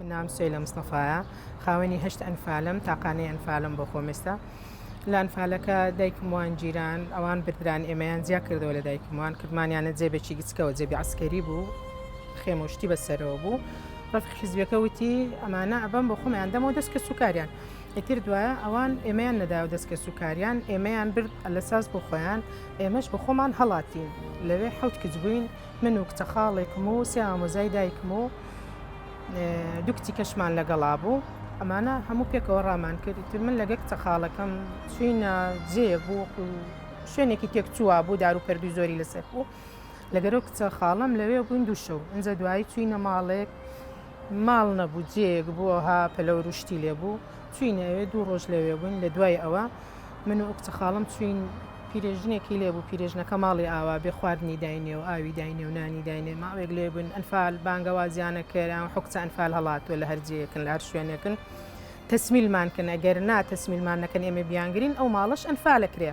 من ناوم سوهیلە مستەفایە، خاوەنی هەشت ئەنفالم، تاقانەی ئەنفالم بۆ خۆم ئێستا. لە ئەنفالەکە دایکم وان جیران ئەوان بردران ئێمەیان جیا کردەوە لە دایکم وان کردمانیانە جێبێکی گچکەوە جێبی عەسکەری بوو خێمە و شتی بەسەرەوە بوو ڕەفیق حیزبیەکە وتی ئەمانە ئەبەم بۆ خۆمیان دەمەوە دەست کەسوکاریان ئیتر دوایە ئەوان ئێمەیان نەدایەوە دەست کەسوکاریان ئێمەیان برد لەساز بۆ خۆیان ئێمەش بۆ خۆمان هەڵاتین لەوێ حەوت کچ بووین من و کچە خاڵێکم و سێ ئامۆزای دایکم و دوو کچی کەشمان لەگەڵا بوو ئەمانە هەموو پێکەوە ڕامان کرد ئیتر من لەگە کچە خاڵەکەم چوینە جێیەک بوو شوێنێکی تێکچووە بوو دار و پەردووی زۆری لەسەر بوو لەگەرەو کچە خاڵم لەوێ بووین دوو شەو ئینجا دوایی چوینە ماڵێک ماڵ نەبوو جێیەک بوو ئەوها پەلەور و شتی لێ بوو چوینە ئەوێ دوو ڕۆژ لەوێ بووین لە دوای ئەوە من و کچە خاڵم چوین پیرێژنێکی لێ بوو پیرێژنەکە ماڵی ئاوا بێ خواردنی داینێ و ئاوی داینێ و نانی داینێ ماوەیەک لێ بووین ئەنفال بانگەوازیانە کرد ئەم حکچە ئەنفال هەڵاتووە لە هەر جێیەکن لە هەر شوێنێکن تەسمیلمان کەن ئەگەر نا تەسمیلمان نەکەن ئێمە بیانگرین ئەو ماڵەش ئەنفالە کرێ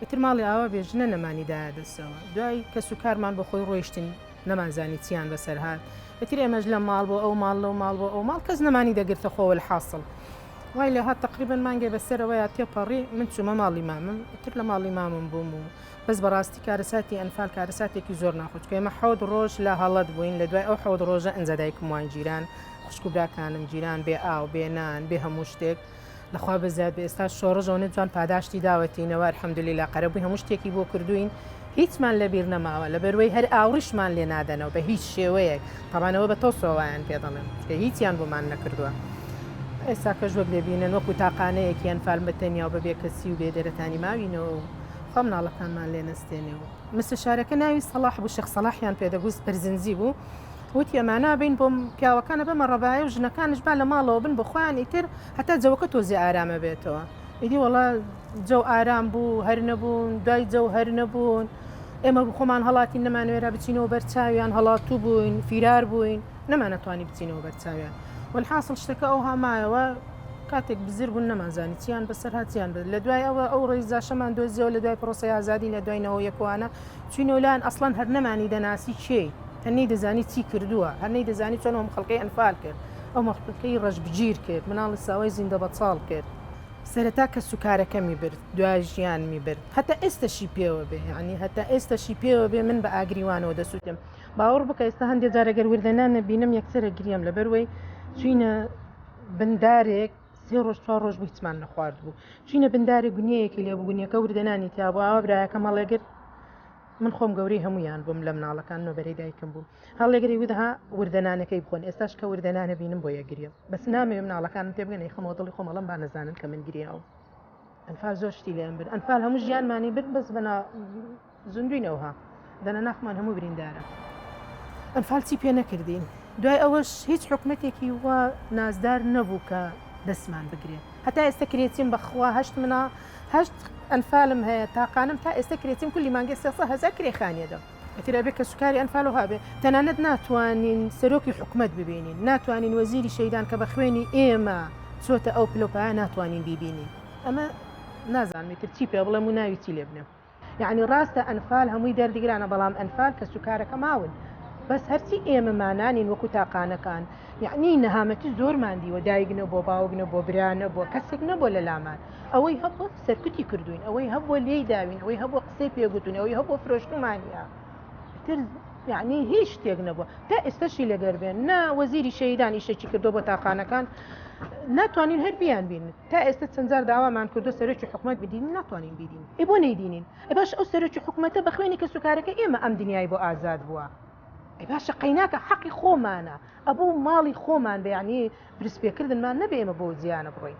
ئیتر ماڵی ئاوا بێ ژنە نەمانی دایە دەستەوە دوای کەس و کارمان بۆ خۆی ڕۆیشتین نەمانزانی چیان بەسەر هات ئیتر ئێمەش لەم ماڵ بۆ ئەو ماڵ لەو ماڵ بۆ ئەو ماڵ کەس نەمانی دەگرتە خۆ وەلحاسڵ وای لێ هات تەقریبەن مانگێ بەسەرەوەیا تێپەڕی من چوومە ماڵی مامم ئیتر لە ماڵی مامم بووم و بەس بەڕاستی کارەساتی ئەنفال کارەساتێکی زۆر ناخۆش چونکە ئێمە حەوت ڕۆژ لە هەڵەت بووین لە دوای ئەو حەوت ڕۆژە ئینجا دایکم وان گیران خوشک و براکانم گیران بێ ئاو بێ نان بێ هەموو شتێک لەخوا بەزیاد بێ ئێستا شۆڕش ئەوەنە جوان پاداشتی داوەتینەوە الحمدللە قەرەبووی هەموو شتێکی بۆ کردووین هیچمان لەبیر نەماوە لەبەروەی هەر ئاوڕیشمان لێ نادەنەوە بە هیچ شێوەیەک تەبعەن ئەوە بە تۆسەوە وایان پێ دەڵێم چونکە هیچیان بۆمان نەکردووە ئێستا کەش وەک دەبینن وەکو تاقانەیەکی ئەنفال بە تەنیا و بە بێکەسی و بێ دەرەتانی ماوینەوە و خوا مناڵەکانمان لێ نەستێنێ و مستەشارەکە ناوی سەڵاح بوو شێخ سەڵاحیان پێ دەگوست بەرزنجی بوو وتی ئەمانە بین بۆ پیاوەکانە بەمە ڕەبایە و ژنەکانش با لە ماڵەوە بن بۆ خۆیان ئیتر هەتا جەوەکە تۆزێ ئارامە بێتەوە ئیدی وەڵا جەو ئارام بوو هەر نەبوون دوای جەو هەر نەبوون ئێمە خۆمان هەڵاتین نەمانوێرا بچینەوە بەر چاویان هەڵاتوو بووین فیرار بووین نەمانەتوانی بچینەوە بەر چاویان وەلحاسڵ شتەکە ئەوها مایەوە کاتێک بزر بوون نەمانزانی چیان بەسەر هاتیان بێت لە دوای ئەوە ئەو ڕێزاشەمان دۆزیەوە لە دوای پرۆسەی ئازادی لە دوای نەوە یەکوانە چوینەوە لایان ئەسڵەن هەر نەمانی دەناسی کێی هەر نەیدەزانی چی کردووە هەر نەیدەزانی چۆن ئەو خەڵکەی ئەنفال کرد ئەو مەخلوقەی ڕەشبگیر کرد مناڵی ساوای زیندەبەچاڵ کرد. سەرەتا کەسوکارەکەمی برد دوای ژیانمی برد هەتا ئێستەشی پێوە بێ یعنی هەتا ئێستەشی پێوە بێ من بە ئاگری وانەوە دەسووتێم باوەڕ بکە ئێستا هەندێ جار ئەگەر وردە نان نەبینم یەکسەر ئەگریم لەبەروەی چوینە بندارێک سێ ڕۆژ چوار ڕۆژ بوو هیچمان نەخوارد بوو چوینە بندارێک گونیەیەکی لێ بوو گونیەکە وردە نانی تیا بوو ئاوا برایەکەم هەڵێگرت من خۆم گەورەی هەمویان بووم لە مناڵەکان نۆبەرەی دایکم بووم هەڵێگری وت ها وردە نانەکەی بخۆن ئێستاش کە وردە نانە بینم بۆ یەگریم بەس نامەوێ مناڵەکانم پێ بگەن ئەیخەمەوە دڵی خۆم ئەڵێم با نەزانن کە من گریاوم ئەنفال زۆر شتی لێم برد ئەنفال هەموو ژیانمانی برد بەس بەنا زیندووین ئەوها دەنا ناخمان هەموو بریندارە ئەنفال چی پێ نەکردین دوای ئەوەش هیچ حکومەتێکی وا نازدار نەبوو کە دەستمان بگرێ هەتا ئێستا کرێچیم بەخوا هەشت منا هەشت ئەنفالم هەیە تاقانم تا ئێستا کرێچیم کولی مانگێ 300 هەزار کرێ خانیە دەم ئیتر ئەبێ کەسوکاری ئەنفال وەها بێ تەنانەت ناتوانین سەرۆکی حکومەت ببینین ناتوانین وەزیری شەیدان کە بە خوێنی ئێمە چۆتە ئەو پلەوپایە ناتوانین بیبینین ئەمە نازانم ئیتر چی پێ بڵێم و ناوی چی لێ بنێم یەعنی ڕاستە ئەنفال هەمووی دەردی گرانە بەڵام ئەنفال کەسوکارەکە ماون بەس هەرچی ئێمە مانانین وەکو تاقانەکان یەعنی نەهامەتی زۆرمان دیوە دایک نەبووە باوک نەبووە برا نەبووە کەسێک نەبووە لە لامان ئەوەی هەبووە سەرکوتی کردوین ئەوەی هەبووە لێی داوین ئەوەی هەبووە قسەی پێگوتون ئەوەی هەبووە فرۆشتومانە تر یعنی هیچ شتێک نەبووە تا ئێستەشی لەگەر بێن نا وەزیری شەیدان ئیشێکی کردو بۆ تاقانەکان ناتوانین هەر بیان بین تا ئێستا چەند جار داوامان کردو سەرۆکی حکومەت بدین ناتوانین بیدین ئێ بۆ نەیدینین ئێ باش ئەو سەرۆکی حکومەتە بە خوێنی کەسوکارەکە ئێمە ئەم دنیای بۆ ئازاد بووە ئێ باشە قەیناکە حەقی خۆمانە ئەبوو ماڵی خۆمان بە یعنی پرسپێکردنمان نەبێ ئێمە بۆ زیانە بڕۆین.